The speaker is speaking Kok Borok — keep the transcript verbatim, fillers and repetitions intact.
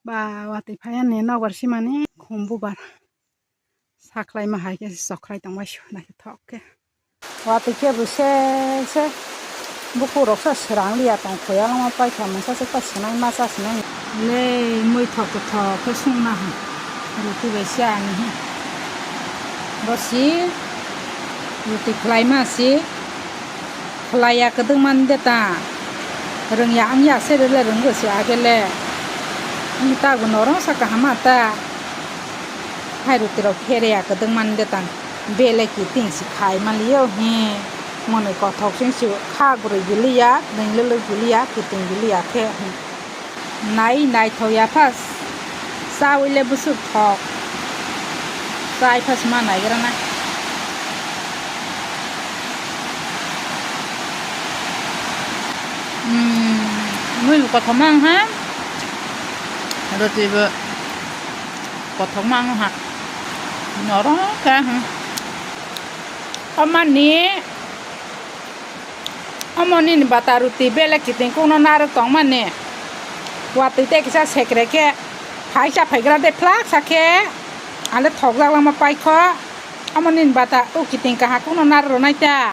Ba watwi phaiya ni nobar simani khum bubar. Sakhlai ma hai khe chokhlai tongbai su naithothok khe. Watwi khe bo se se bukhuk rok se srang liya tong khoya lama paikha mungsa se ta swnai ma cha swnai. Le mui thok thok khe sungna ha. Ruti bai se ani hi. Bo si ruti khlai ma si. Khlaiya kwdwng man de ta. Rwngya wngya se rwle rwngwi se agele. Wng ta bo norok sa kaham ta. Hai ruti rok phereya kwdwng man de ta. Bele kiting si khai man liyo hi. Mwnwi kothok sing si kha gurui giliya, nwng lwlwk giliya, kiting giliya khe. Nai naithok ya pha chawi le bwswk thok. Chai pha sima naigra na. Hmm, mui kothoma wng ha. Roti bo kothoma wng ha. Norok khe, hmm. Omani Omo nini bata ruti bele kiting kokno narwk tongmani. Watwi tei kisa sekre khe phaisa phaigra de phlak sa khe ale thokjak lama paikho. Omo nini bata o kiting kaha kokno narwk rwnai ta.